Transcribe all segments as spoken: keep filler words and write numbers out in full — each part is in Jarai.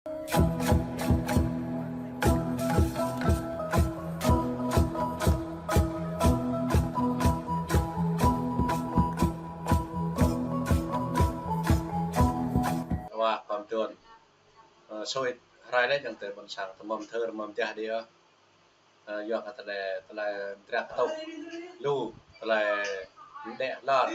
Wa pơm trun. Ơ, sui hrơi lĕ jơ̆ng tơ ƀôn sang, tơ mơ̆m thơ, tơ mơ̆m jah đi ơ. Ơ, yua kơ tơlơi, tơlơi mơdrăk tŭk lu, tơlơi mơdĕ hlor.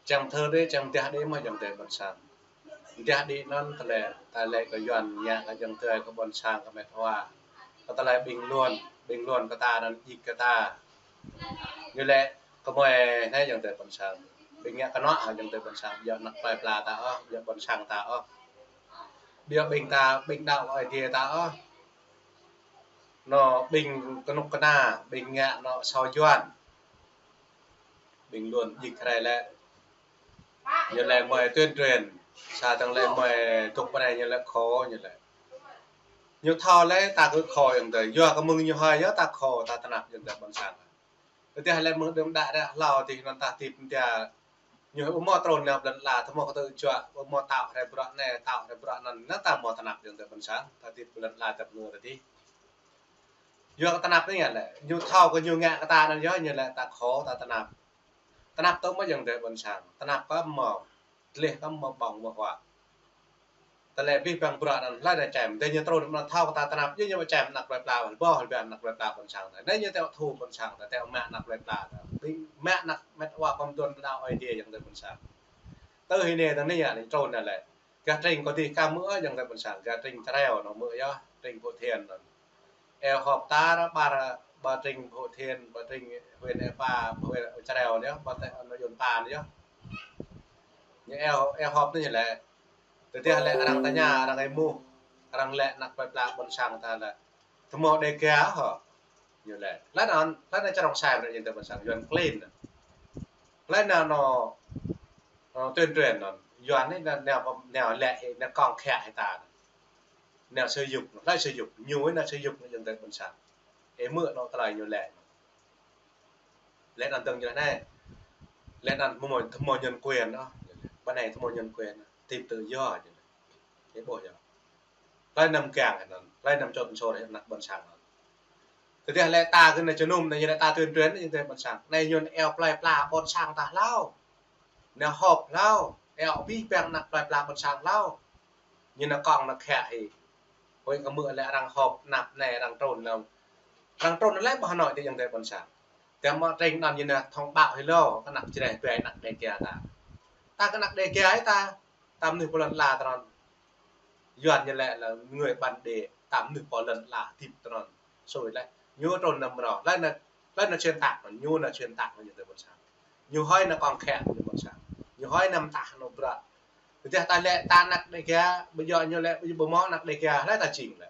Čang thơ đĭ, čang mơdah đĭ mơ̆ jơ̆ng tơ ƀôn sang. Mơdah đĭ anŭn tơlơi, tơlơi kơ Yuan ngă kơ jơ̆ng tơ kơ ƀôn sang kơ mĕt wa. Kơ tơlơi ƀing luôn, ƀing luôn kơ ta anŭn djik kơ ta. Ñu lĕ kơ mơi anai jơ̆ng tơ ƀôn sang. Ƀing ngă kơnŏ hă jơ̆ng tơ ƀôn sang. Biă anăk plơi pla ta ôh, biă ƀôn sang ta ôh. Biă ƀing ta, ƀing đaŏ Ơi Adai ta ôh. Anŏ ƀing kơnuk kơna, ƀing ngă anŏ asâo Yuan. Ƀing luôn djik hrơi lĕ. Ñu lĕ mơi tuyên truyền, sa tăng lĕ mơi dŏ pơ anai ñu lĕ khŏ ñu lĕ. Ñu thâo lĕ ta kơ khŏ jơ̆ng tơ, yua kơ mơ̆ng ñu hơi yơh ta khŏ, ta tơnap jơ̆ng tơ ƀôn sang. Tơdah lĕ mơ̆ng đưm đă ră hlâo tih anŭn ta tip tia. Ñu ƀu mơ̆ trŭn nao ƀlŏn la, tơ mơ̆ kơ tơ juă, ƀu mơ̆ tao hrơi bruă anai, tao hrơi bruă anŭn, anŭn ta mơ̆ tơnap jơ̆ng tơ ƀôn sang, ta tip ƀlŏn la tơp ngơ tơ tih. Yua kơ tơnap anai lĕ, ñu thâo kơ ñu ngă kơ ta anŭn yơh, ñu lĕ ta khŏ, ta tơnap. Tơnap tơ mơ̆ jơ̆ng tơ ƀôn sang, tơnap kơ mơ̆, tleh kơ mơ̆ ƀơ̆ng mơ̆ huă. Tơlơi abih bang bruă anŭn hlơi anai čem, tơ ñu trŭn anŭn thâo kơ ta tơnap, ñu ñu čem anăk plơi pla, ƀôh ƀiă anăk plơi pla ƀôn sang. Anai ñu teo thu ƀôn sang, teo mă anăk plơi pla. Ƀing mă anăk mĕt wa pơm trun đaŏ Ơi Adai jơ̆ng tơ ƀôn sang. Tơ hĭ anai tơ anai anai trŭn anai lĕ. Gah tring kơ tih kăm mơ̆ jơ̆ng tơ ƀôn sang, gah tring Čreo anŭn mơ̆ yơh, tring Phú Thiện anŭn. Eo họp tar ƀar, ƀar tring Phú Thiện, ƀar tring huyện Ea Pa, huyện Čreo anai, ƀar tơ anŭn Yuan pan yơh. Ñu eo, eo họp anai ñu lĕ. Tơdah lĕ arăng tơña, arăng êmuh, arăng lĕ anăk plơi pla ƀôn sang ta lĕ. Tơ mơ̆ Đêga hă? Ñu lĕ. Hlơi anŭn, hlơi anŭn čơrŏng sai brơi jơ̆ng tơ ƀôn sang, Yuan klin. Hlơi anŭn anŏ, anŏ tuyên truyền anŭn, Yuan anai anŭn, anŏ, anŏ lĕ, anŏ kong khĕ hĭ ta. Anŏ sử dụng, hlơi sử dụng, ñu anŏ sử dụng jơ̆ng tơ ƀôn sang. Ê mơ̆ anŏ tơlơi ñu lĕ. Lĕ anŭn tơ̆ng ñu lĕ anai. Lĕ anŭn tơ mơ̆, tơ mơ̆ nhân quyền anŏ. Ƀơi anai tơ mơ̆ nhân quyền anŏ. Tìm tự do ñu lĕ. Ê ƀôh yơh. Hlơi anăm kiăng anŭn, hlơi anăm čŏt sô anăk ƀôn sang anŭn. Tơdah lĕ ta kơ anai jơnum anai ñu lĕ ta tuyên truyền anai jơ̆ng tơ ƀôn sang. Anai ñu eo plơi pla ƀôn sang ta hlâo. Anai họp hlâo, eo abih bang anăk plơi pla ƀôn sang hlâo. Ñu anŏ kong anŏ khĕ hĭ. Huĭ kơ mơ̆ lĕ arăng họp anăp anai arăng trŭn anŭn. Arăng trŭn anŭn lĕ ƀơi Hà Nội tơ jơ̆ng tơ ƀôn sang. Tơ mơ̆ tring anŭn ñu anŏ thông báo hĭ hlâo, kơ anăk Jrai ƀai anăk Đêga ta. Ta kơ anăk Đêga hĭ ta. Ta mơnuih pơ lŏn ala ta anŭn. Yuan ñu lĕ là người bản địa, ta mơnuih pơ lŏn ala tip ta anŭn. Sui lĕ. Ñu trŭn anŭn mơ̆. Hlơi anŏ, hlơi anŏ xuyên tạc anŭn, ñu anŏ xuyên tạc anŭn jơ̆ng tơ ƀôn sang. Ñu hơi anŏ kong khĕ anŭn ƀôn sang. Ñu hơi anăm tah anŏ bruă. Tơdah ta lĕ ta anăk Đêga, ƀu djơ̆ ñu lĕ, ƀu djơ̆ ƀu mơ̆ anăk Đêga, hlơi ta jing lĕ.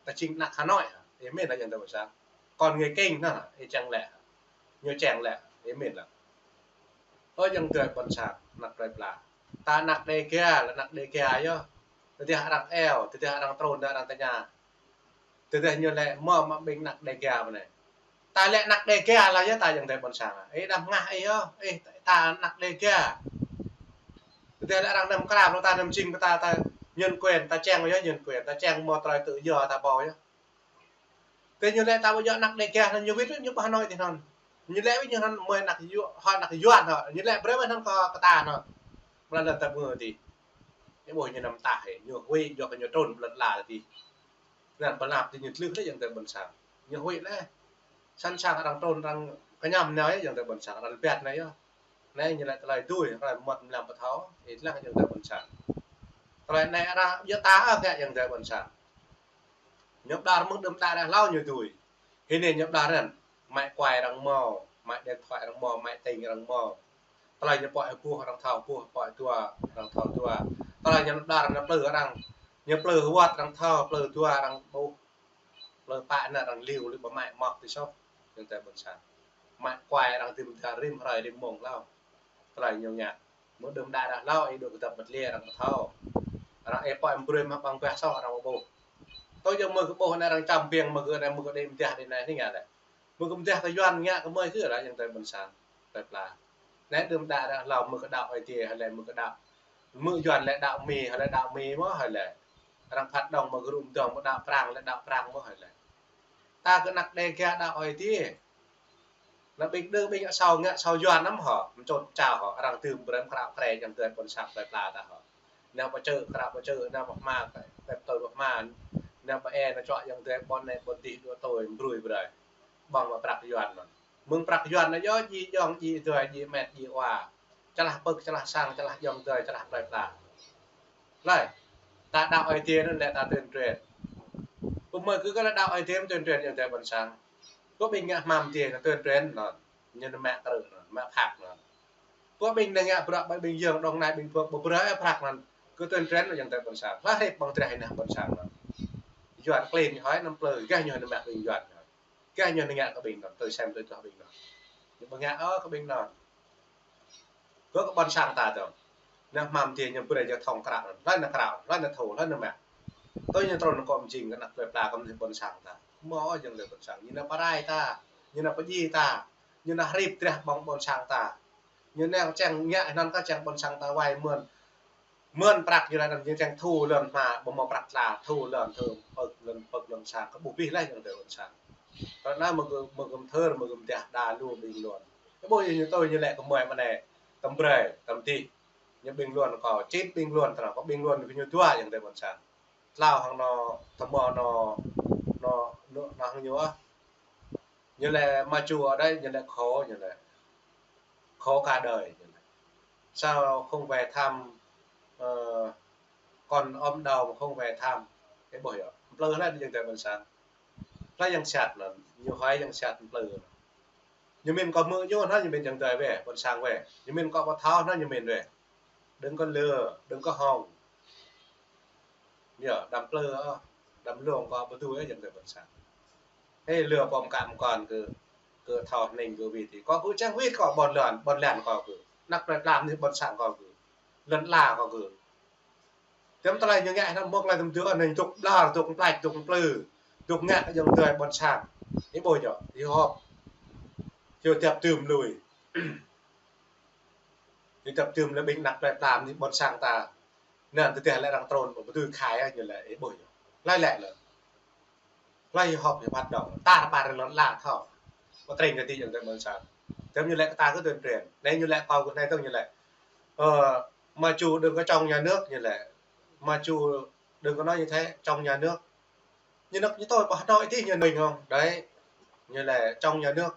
Ta jing anăk Hà Nội hă? Ih min lĕ jơ̆ng tơ ƀôn sang. Con người Kinh anŭn hă? Ih čang lĕ. Ñu čang lĕ. Ih min lĕ. Ơ jơ̆ng tơ ƀôn sang, anăk plơi pla. Ta anăk Đêga, lĕ anăk Đêga yơh. Tơdah arăng eo, tơdah arăng trŭn, arăng tơña. Tơdah ñu lĕ mơ̆ mă ƀing anăk Đêga mơ̆ anai. Ta lĕ anăk Đêga lah yơh ta jơ̆ng tơ ƀôn sang. Ih đăm ngă ih yơh, ih ta anăk Đêga. Tơdah lĕ arăng anăm kram, ta anăm jing ta, ta nhân quyền, ta čang yơh nhân quyền, ta čang mơ̆ tơlơi tự do ta ƀuh yơh. Tơ ñu lĕ ta ƀu djơ̆ anăk Đêga anŭn ñu wĭt ñu ƀơi Hà Nội tih anŭn. Ñu lĕ wĭt ñu anŭn mơi anăk Yu-, hơi anăk Yuan hă. Ñu lĕ brơi anŭn kơ, kơ ta anŭn. Mơ̆ lĕ ta ƀu ngơ tih. Ñu ƀuh ñu anăm tah hĭ, ñu huĭ yua kơ ñu trŭn pơ lŏn ala tih. Anŭn pơlap tih ñu tlưh lĕ jơ̆ng tơ ƀôn sang. Ñu huĭ lĕ. Sẵn sàng arăng trŭn arăng kơñăm anai yơh jơ̆ng tơ ƀôn sang, arăng rơbat anai yơh. Anai ñu lĕ tơlơi tui, tơlơi mơmŏt mlam pơthâo, ih lăng jơ̆ng tơ ƀôn sang. Tơlơi anai arăng djơ̆ ta ăt ngă jơ̆ng tơ ƀôn sang. Ñu pơđar mơ̆ng đưm đă ră hlâo ñu tui. Hĭ anai ñu pơđar anŭn. Mă kuai arăng mơ̆, mă điện thoại arăng mơ̆, mă ting arăng mơ̆. Tơlơi ñu pŏk hơpuh arăng thâo hơpuh, pŏk dua arăng thâo dua. Tơlơi ñu pơđar ñu plư arăng, ñu plư hơwơ̆t arăng thâo, plư dua arăng ƀuh. Plư pă anŭn arăng liu, liu ƀu mă mơ̆ tih soh, jơ̆ng tơ ƀôn sang. Mă kuai arăng tơm tha rĭm hrơi rĭm mông hlâo. Tơlơi ñu ngă. Mơ̆ng đưm đă ră hlâo, ih dŏ kơdŏp mơ̆t lĕ arăng ƀu thâo. Arăng ih pŏk brơi mă ƀăng bah soh arăng ƀu ƀuh. Tui jơ̆ng mơ̆ kơ ƀuh anai arăng čăm biêng mơ̆ kơ anai mơ̆ kơ đĭ mơdah đĭ anai hĭ ngă lĕ. Mơ̆ kơ mơdah kơ Yuan ngă kơ mơi kơ lĕ jơ̆ng tơ ƀôn sang. Plơi pla. Anai đưm đă ră hlâo mơ̆ kơ đaŏ Ơi Adai, hlơi mơ̆ kơ đaŏ. Mơ̆ Yuan lĕ đaŏ Mi, hơi lĕ đaŏ Mi mơ̆ hơi lĕ. Arăng phat đŏng mơ̆ gơrum dŏng mơ̆ đaŏ Prang lĕ đaŏ Prang mơ̆ hơi lĕ. Ta kơ anăk Đêga đaŏ Ơi Adai. Anai ƀing đơ ƀing ngă asâo ngă asâo Yuan lăm hŏ, mơčot čao hŏ, arăng tơm brơi mơ̆ krao krĕ jăng tơlơi ƀôn sang plơi pla ta hŏ. Nao pơ čư̆, krao pơ čư̆, nao pơ hma, pĕp tơl pơ hma, nao pơ e, nao čuă jăng tơlơi ƀôn anai ƀôn adih dua tui, mơbrui brơi. Ƀơ̆ng mă prăk Yuan anŭn. Mơ̆ng prăk Yuan anŭn yơh, djĭ djŏng, djĭ adơi, djĭ met, djĭ wa. Čơlah pơ̆k, čơlah sang, čơlah djŏng adơi, čơlah plơi pla. Hlơi, ta đaŏ Ơi Adai anŭn lĕ ta tuyên truyền. Pơmơi kơ kơ lĕ đaŏ Ơi Adai tuyên truyền jăng tơlơi ƀôn sang. Kơ ƀing ngă hmam Adai anŭn tuyên truyền anŭn. Ñu anŭn mă krư̆ anŭn, mă phak anŭn. Kơ ƀing anai ngă bruă ƀơi ƀing yơ̆ng đŏng anai ƀing phơk ƀu brơi phak anŭn. Kơ tuyên truyền anŭn jăng tơlơi ƀôn sang. Hlơi hriăp ƀơ̆ng drah anai ƀôn sang anŭn. Yuan klin ñu hơi anăm plư, gah ñu hơi anăm mă ƀing Yuan ñu hơi. Gah ñu anŭn ngă kơ ƀing anŭn, tui sem tui tơlơi ƀing anŭn. Ñu ƀu ngă ôh kơ ƀing anŭn. Kơ kơ ƀôn sang ta dŏng. Anai hmam Adai ñu brơi jơ̆ thŏng krao anŭn. Hlơi anŭn krao, hlơi anŭn thâo, hlơi anŭn mă. Tui ñu trŭn kơ mơjing kơ anăk plơi pla kơ mơ̆n ƀôn sang ta. Mơ̆ ôh jăng tơlơi ƀôn sang. Ñu anŭn pơrai ta, ñu anŭn pơdjai ta, ñu anŭn hriăp drah ƀơ̆ng ƀôn sang ta. Ñu anŭn čang ngă anŭn kơ čang ƀôn sang ta wai mơ̆n. Mơ̆n prăk ñu lĕ anŭn ñu čang thu lŏn hma, ƀu mơ̆ prăk tla, thu lŏn thơm, pơ̆k lŏn, pơ̆k lŏn sang, kơ ƀuh bih laih jăng tơlơi ƀôn sang. Kơ anŭn mơ̆ gơ̆, mơ̆ gơ̆ mơthơr, mơ̆ gơ̆ mơdah, đa lu ƀing Yuan. Kơ ƀuh ñu tui ñu lĕ kơ mơi mơ̆n anai, tơm brơi, tơm dih. Ñu ƀing Yuan kơ, čit ƀing Yuan tơnah, kơ ƀing Yuan kơ ñu dua jăng tơlơi ƀôn sang. Tlâo hăng anŭn, tơma anŭn, anŭn, anŭn, anŭn hăng ñu ah. Ñu lĕ maju ở đây, ñu lĕ khổ, ñu lĕ khổ cả đời, ñu lĕ. Sao không về thăm, ờ, con ốm đau mà không về thăm? Ih ƀuh yơh. Plư hlơi jăng tơlơi ƀôn sang. Hlơi jăng sat anŭn, ñu hơi jăng sat plư. Ñu mĭn kơ mơ̆ ñu anŭn, ñu mĭn jăng tơlơi wĕ, ƀôn sang wĕ. Ñu mĭn kơ ƀu thâo anŭn, ñu mĭn wĕ. Đừng có lừa, đừng có hòng. Yơh, đăm plư ôh, đăm lông kơ ƀu dưi ôh jăng tơlơi ƀôn sang. Hê, lừa pom kam kon kơ, kơ thâo hning kơ wĭt. Kơ kơ čang wĭt kơ ƀôn lan, ƀôn lan kơ kơ. Anăk plơi pla anai ƀôn sang kơ kơ. Lŏn ala kơ kơ. Tơm tơlơi ñu ngă anŭn mơ̆ tơlơi tơm dua anŭn dŏ ƀlŏr, dŏ plač, dŏ plư. Dŏ ngă jăng tơlơi ƀôn sang. Ih ƀuh yơh, ih hŏp. Hiư̆m djăp tơm lui. Hiư̆m djăp tơm lui ƀing anăk plơi pla anai ƀôn sang ta. Anŭn tơdah lĕ arăng trŭn, ƀu dưi khai ah, ñu lĕ, ih ƀuh yơh. Hlơi lĕ lĕ. Hlơi hŏp ñu phat đŏng. Ta rơbat rơlŏn ala thâo. Ƀu tring kơ ti jăng tơlơi ƀôn sang. Tơm ñu lĕ kơ ta kơ tuyên truyền. Anai ñu lĕ kơ kơ anai tơm ñu lĕ. Ờ, maju đừng có chống nhà nước ñu lĕ. Maju đừng có nói như thế, chống nhà nước. Nhà nước ñu tui ƀu Hà Nội tih ñu ƀing hŏng. Đấy. Ñu lĕ chống nhà nước.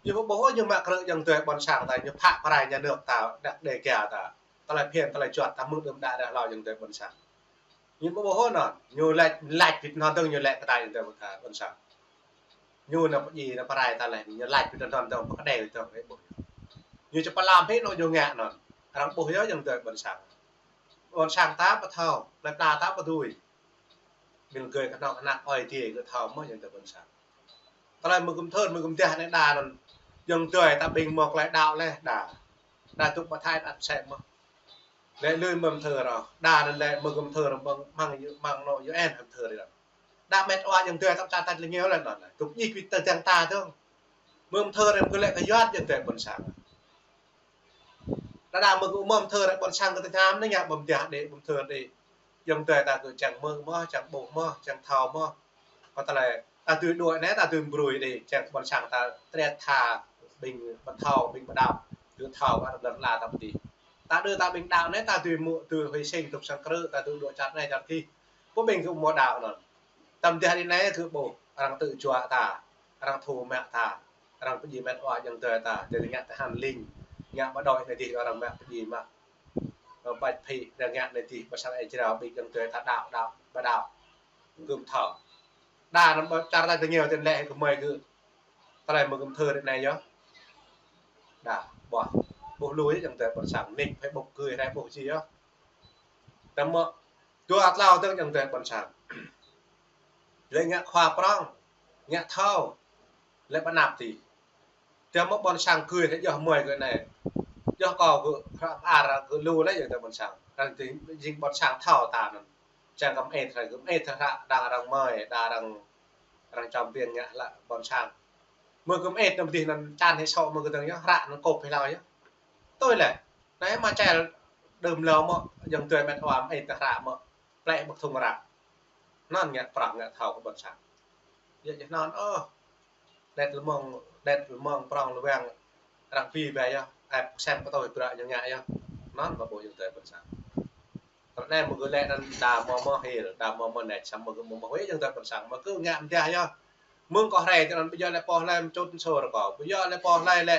Ñu ƀu ƀuh ñu mă krư̆ jăng tơlơi ƀôn sang ta, ñu phă pơrai nhà nước ta, anăk Đêga ta. Tơlơi phiăn, tơlơi juăt ta mơ̆ đưm đă đah hlâo jăng tơlơi ƀôn sang. Ñu ƀu ƀuh anŭn, ñu lač, lač wĭt anŭn dơ̆ng ñu lĕ kơ ta jăng tơlơi ƀôn sang. Ñu anŭn pơdjai, anŭn pơrai ta laih, ñu lač wĭt anŭn dơ̆ng, pơkơđai wĭt dơ̆ng, ih ƀuh. Ñu či pơlam hĭ anŭn ñu ngă anŭn. Arăng ƀuh yơh jăng tơlơi ƀôn sang. Ƀôn sang ta ƀu thâo, plơi pla ta ƀu dưi. Ƀing gơ̆ kơnơ̆ng anăk Ơi Adai gơ̆ thâo mơ̆ jăng tơlơi ƀôn sang. Tơlơi mơ̆ gơ̆ mơthơr, mơ̆ gơ̆ mơdah anai đa anŭn. Jăng tơlơi ta ƀing mơ̆ tơlơi đaŏ laih đa. Đa dŏ pơthâo ăt sĕ mơ̆. Lĕ lui mơ̆ mơthơr ôh. Đa anŭn lĕ mơ̆ gơ̆ mơthơr mơ̆ng, mơ̆ng, mơ̆ng anŭn U N mơthơr anŭn. Đa met wa jăng tơlơi ta ča ta lĕ ñu lĕ anŭn. Dŏ ñik wĭt tơ jăng ta dơ̆ng. Mơ̆ mơthơr em gơ̆ lĕ kơ Yuan jăng tơlơi ƀôn sang. Đa đa mơ̆ gơ̆ mơ̆ mơthơr ƀôn sang kơ tơña mơ̆n anai ngă ƀơ̆ng mơdah đĕ, ƀơ̆ng mơthơr đĕ. Jăng tơlơi ta kơ čang mơ̆ mơ̆, čang ƀuh mơ̆, čang thâo mơ̆. Kơ tơlơi ta dưi đuaĭ anai, ta dưi brơi đĕ, čang ƀôn sang ta triăt tha ƀing ƀu thâo, ƀing ƀu đaŏ, dưi thâo kơ lŏn ala ta pơdih. Ta đơ ta ƀing đaŏ anai, ta dưi mơ̆, dưi huĭ sing, dŏ sang krư̆, ta dưi đuaĭ čar anai, čar adih. Pô ƀing gơ̆ mơ̆ đaŏ anŭn. Tơm dah đĭ anai gơ̆ ƀuh, arăng tơčuă ta, arăng thu mă ta, arăng pơdjai met wa jăng tơlơi ta, tơlơi ngă tơhan ling, ngă ƀu đuaĭ anai dih arăng mă pơdjai mă. Ƀač phĭ, arăng ngă anai dih, ƀu sang ai jrao, ƀing jăng tơlơi ta đaŏ, đaŏ, ƀu đaŏ. Gơ̆ thâo. Đa anŭn ƀu čar ta tơña tơlơi lĕ kơ mơi gơ̆. Tơlơi mơ̆ gơ̆ mơthơr anai yơh. Đa, ƀuh. Ƀuh lui jăng tơlơi ƀôn sang, nick Facebook gơ̆ rai ƀuh či yơh. Tơm mơ̆, dua tlâo dơ̆ng jăng tơlơi ƀôn sang. Lĕ ngă khua prŏng, ngă thâo, lĕ ƀu anăp tih. Tơm mơ̆ ƀôn sang gơ̆ lĕ yơh mơi gơ̆ anai. Yơh kơ gơ̆ hră ar gơ̆ lu lĕ jăng tơlơi ƀôn sang. Arăng tih jing ƀôn sang thâo ta anŭn. Čang kơ mơit hră, kơ mơit hră đang arăng mơi, đang arăng, arăng čăm biêng ngă hlăk ƀôn sang. Mơ̆ kơ mơit anŭn dih anŭn čan hĭ sŏ mơ̆ gơ̆ dơ̆ng yơh, hră anŭn kôp hĭ hlâo yơh. Tui lĕ, anai mă čel Đưm lâo mơ̆, ayŏng adơi met wa, ih tơ hră mơ̆, plĕ ƀơ̆k thŭng ră. Anŭn ngă prŏng ngă thâo kơ ƀôn sang. Yua anŭn ôh. Đet lơmơ̆ng, đet lơmơ̆ng prŏng lơwang arăng pĭ ƀai yơh, ĕp sem pơtô bruă ñu ngă yơh. Anŭn ƀu ƀuh ayŏng adơi ƀôn sang. Tơl anai mơ̆ gơ̆ lĕ anŭn đa mơ̆ mơ̆ hil, đa mơ̆ mơ̆ nĕč, samơ̆ gơ̆ mơ̆ mơ̆ huĭ ayŏng adơi ƀôn sang, mơ̆ gơ̆ ngă mơ̆ng tah yơh. Mơ̆ng kâo hrơi tơ anŭn ƀu djơ̆ lĕ pô hlơi mơčut sôr kâo, ƀu djơ̆ lĕ pô hlơi lĕ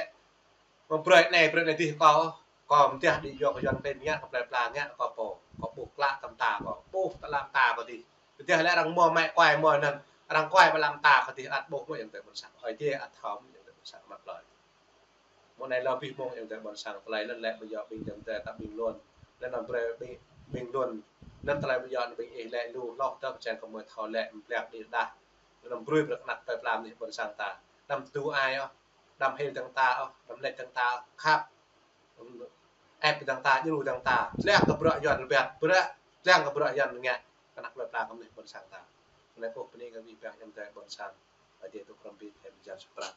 mơ̆ brơi anai brơi anai dih kâo, kâo mơ̆ng tah đĭ yua kơ Yuăn pĕn ngă kơ plơi pla ngă kâo pô, kâo ƀuh klă tơm ta kâo, ƀuh tơlơi ta kâo dih. Tơdah lĕ arăng mơ̆ mă kuai mơ̆ anŭn, arăng kuai ƀơi lăm ta kâo dih ăt ƀuh mơ̆ ayŏng adơi ƀôn sang. Ơi Adai ăt thâo mơ̆ ayŏng adơi ƀôn sang mă plơi. Mơ̆ng anai lơ abih mơ̆ng ayŏng adơi ƀôn sang, tơlơi anŭn lĕ ƀu djơ̆ ƀing ayŏng adơi ta ƀing lŏn. Lĕ anŭn brơi ƀing, ƀing lŏn. Anŭn tơlơi ƀu djơ̆ anŭn ƀing ih lĕ lu hloh tơ pơčen kơ mơi thâo lĕ mơ̆ plĕk đĭ đah. Lĕ anŭn brơi brơi kơ anăk plơi pla mơnuih ƀôn sang ta. Đăm tŭ ai ôh, đăm hil dơ̆ng ta ôh, đăm lĕč dơ̆ng ta ôh, khăp. Ĕp dơ̆ng ta, djru dơ̆ng ta. Lĕ kơ bruă Yuăn rơbat, bruă, lĕ kơ bruă Yuăn ngă kơ anăk plơi pla kơ mơnuih ƀôn sang ta. Anai ƀuh bơni kơ abih bang ayŏng adơi ƀôn sang. Ơi Adai tŭ krăm bit, hơ̆m jăn sơprang.